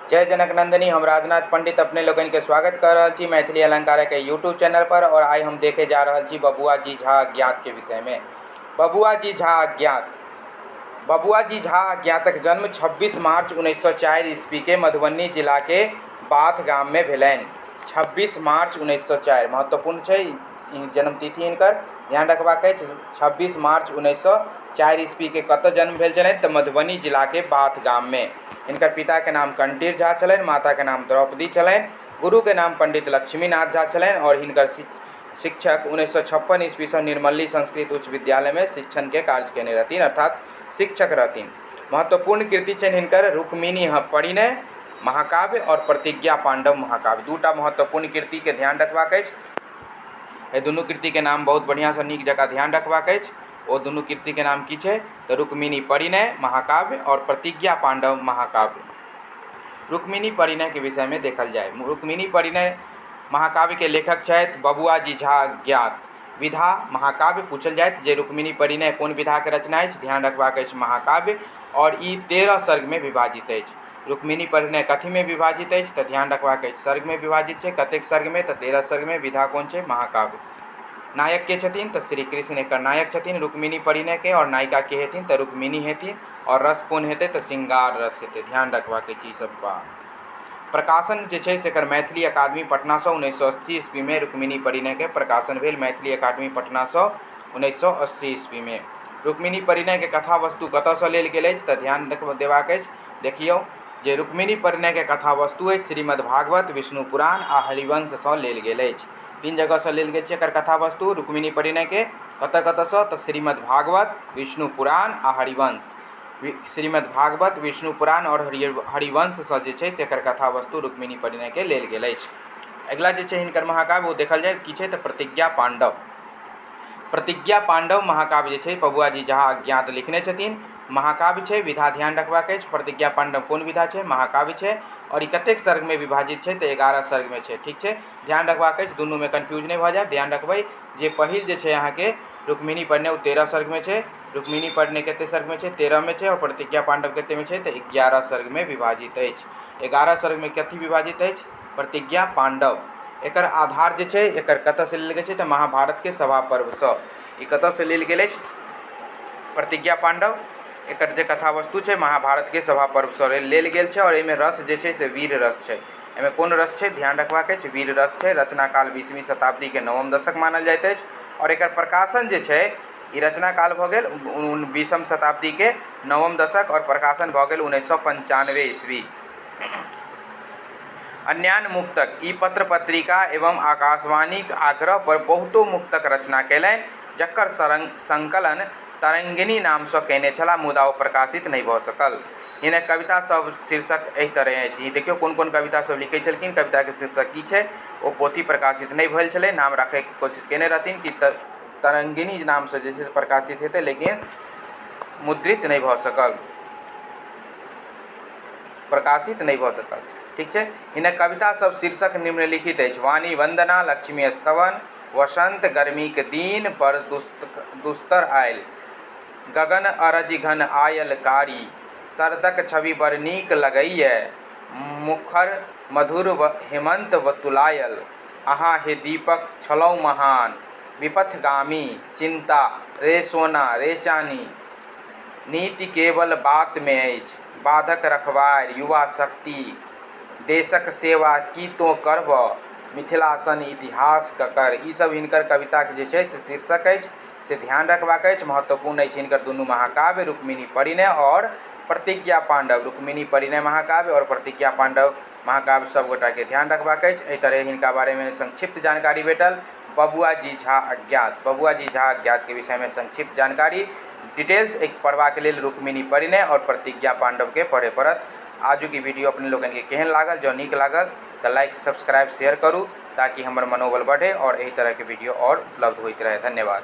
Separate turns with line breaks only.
जय जनक नंदिनी। हम राजनाथ पंडित अपने लोगन के स्वागत कर रहल छी मैथिली अलंकार के यूट्यूब चैनल पर। और आइ हम देखे जा रहल छी बबुआ जी झा अज्ञात के विषय में। बबुआ जी झा अज्ञात, बबुआ जी झा अज्ञातक जन्म 26 मार्च 1904 ईस्वी के मधुबनी जिला के बाथ गाम में भेलनि। 26 मार्च 1904 महत्वपूर्ण छै जन्मतिथि, हिनकर ध्यान रखबाक अछि। 26 मार्च 1904 ईस्वीके कतऽ जन्म भेल छलनि? तऽ मधुबनी जिलाके बाथ गाममे। हिनकर पिताके नाम कंटीर झा छलनि, माताके नाम द्रौपदी छलनि, गुरुके नाम पंडित लक्ष्मीनाथ झा छलनि आओर हिनकर शिक्षक 1956 ईस्वीसँ निर्मली संस्कृत उच्च विद्यालयमे शिक्षणके कार्य कयने रहथिन, अर्थात शिक्षक रहथिन। महत्वपूर्ण कृति छनि हिनकर रुक्मिणी परिणय महाकाव्य आओर प्रतिज्ञा पाण्डव महाकाव्य। दूटा महत्वपूर्ण कृतिके ध्यान रखबाक अछि। एहि दुनू कृतिके नाम बहुत बढ़िआँसँ नीक जकाँ ध्यान रखबाक अछि। ओ दुनू कृतिके नाम की छै? तऽ रुक्मिणी परिणय महाकाव्य आओर प्रतिज्ञा पाण्डव महाकाव्य। रुक्मिणी परिणयके विषयमे देखल जाय, रुक्मिणी परिणय महाकाव्यके लेखक छथि बबुआ जी झा ज्ञात। विधा महाकाव्य। पूछल जायत जे रुक्मिणी परिणय कोन विधाके रचना अछि? ध्यान रखबाक अछि, महाकाव्य, आओर ई 13 सर्गमे विभाजित अछि। रुक्मिणी परिणय कथीमे विभाजित अछि? तऽ ध्यान रखबाक अछि, सर्गमे विभाजित छै। कतेक सर्गमे? तऽ 13 सर्गमे। विधा कोन छै? महाकाव्य। नायक के छथिन? तऽ श्री कृष्ण एकर नायक छथिन रुक्मिणी परिणयके। आओर नायिका के हेथिन? तऽ रुक्मिणी हेथिन। आओर रस कोन हेतै? तऽ श्रृंगार रस हेतै। ध्यान रखबाक अछि ई सब बात। प्रकाशन जे छै से एकर मैथिली अकादमी पटनासँ 1980 ईस्वीमे रुक्मिणी परिणयके प्रकाशन भेल, मैथिली अकादमी पटनासँ 1980 ईस्वीमे। रुक्मिणी परिणयके कथा वस्तु कतऽसँ लेल गेल अछि? तऽ ध्यान देबाक अछि, देखियौ जे रुक्मिणी परिणयके कथा वस्तु अछि श्रीमद्भागवत, विष्णु पुराण आ हरिवंशसँ लेल गेल अछि। तीन जगहसँ लेल गेल छै एकर कथा वस्तु रुक्मिणी परिणयके। कतऽ कतऽसँ? तऽ श्रीमद्भागवत, विष्णु पुराण आ हरिवंश। श्रीमद्भागवत, विष्णु पुराण आओर हरिवंशसँ जे छै से एकर कथा वस्तु रुक्मिणी परिणयके लेल गेल अछि। अगिला जे छै हिनकर महाकाव्य, ओ देखल जाय की छै? तऽ प्रतिज्ञा पाण्डव। प्रतिज्ञा पाण्डव महाकाव्य जे छै बबुआ जी झा अज्ञात लिखने छथिन। महाकाव्य छै, विधा ध्यान रखबाक अछि। प्रतिज्ञा पाण्डव कोन विधा छै? महाकाव्य छै। आओर ई कतेक सर्गमे विभाजित छै? तऽ 11 सर्गमे छै। ठीक छै, ध्यान रखबाक अछि, दुनूमे कन्फ्यूज नहि भऽ जाय। ध्यान रखबै जे पहिल जे छै अहाँके रुक्मिणी परिणय, ओ 13 सर्गमे छै। रुक्मिणी परिणय कतेक सर्गमे छै? 13मे छै। आओर प्रतिज्ञा पाण्डव कतेकमे छै? तऽ 11 सर्गमे विभाजित अछि। 11 सर्गमे कथी विभाजित अछि? प्रतिज्ञा पाण्डव। एकर आधार जे छै, एकर कतऽसँ लेल गेल छै? तऽ महाभारतके सभा पर्वसँ। ई कतऽसँ लेल गेल अछि प्रतिज्ञा पाण्डव? एकर जे कथा वस्तु छै, महाभारतके सभा पर्वसँ लेल गेल छै। आओर एहिमे रस जे छै से वीर रस छै। एहिमे कोन रस छै? ध्यान रखबाक अछि, वीर रस छै। रचनाकाल 20वीं शताब्दीके नवम दशक मानल जाइत अछि। आओर एकर प्रकाशन जे छै, ई रचनाकाल भऽ गेल 20म शताब्दीके नवम दशक आओर प्रकाशन भऽ गेल 1995 ईस्वी। अन्यान्य मुक्तक, ई पत्र पत्रिका एवं आकाशवाणीक आग्रह पर बहुतो मुक्तक रचना कयलनि, जकर संकलन तरंगिणी नामसँ कयने छलाह, मुदा ओ प्रकाशित नहि भऽ सकल। हिनक कविता सभ शीर्षक एहि तरहेँ अछि। ई देखियौ कोन कोन कविता सभ लिखै छलखिन, कविताके शीर्षक की छै। ओ पोथी प्रकाशित नहि भेल छलै। नाम राखैके कोशिश कयने रहथिन कि तरंगिणी नामसँ जे छै से प्रकाशित हेतै, लेकिन मुद्रित नहि भऽ सकल, प्रकाशित नहि भऽ सकल। ठीक छै। हिनक कविता सब शीर्षक निम्नलिखित अछि: वाणी वन्दना, लक्ष्मी स्तवन, वसंत, गर्मीक दिन बड़ दुस्तर आयल, गगन अरजि घन आयल कारी, शरदक छवि बड़ नीक लगैए, मुखर मधुर हेमन्त तुलायल, अहाँ हे दीपक छलहुँ महान, विपथगामी, चिन्ता, रे सोना रे चानी, नीति केवल बातमे अछि, बाधक रखवारि, युवा शक्ति, देशक सेवा की तोँ करबह, मिथिला सन इतिहास ककर। ई सब हिनकर कविताके जे छै से शीर्षक अछि, से ध्यान रखबाक अछि। महत्वपूर्ण अछि हिनकर दुनू महाकाव्य रुक्मिणी परिणय आओर प्रतिज्ञा पाण्डव। रुक्मिणी परिणय महाकाव्य आओर प्रतिज्ञा पाण्डव महाकाव्य सब गोटाके ध्यान रखबाक अछि। एहि तरहे हिनका बारेमे संक्षिप्त जानकारी भेटल। बबुआ जी झा अज्ञात, बबुआ जी झा अज्ञातके विषयमे संक्षिप्त जानकारी। डिटेल्स एक पढ़बाक लेल रुक्मिणी परिणय आओर प्रतिज्ञा पाण्डवके पढ़य पड़त। आजुक ई वीडियो अपने लोकनिके केहन लागल? जँ नीक लागल तऽ लाइक, सब्सक्राइब, शेयर करू ताकि हमर मनोबल बढ़े आओर एहि तरहके वीडियो आओर उपलब्ध होइत रहै। धन्यवाद।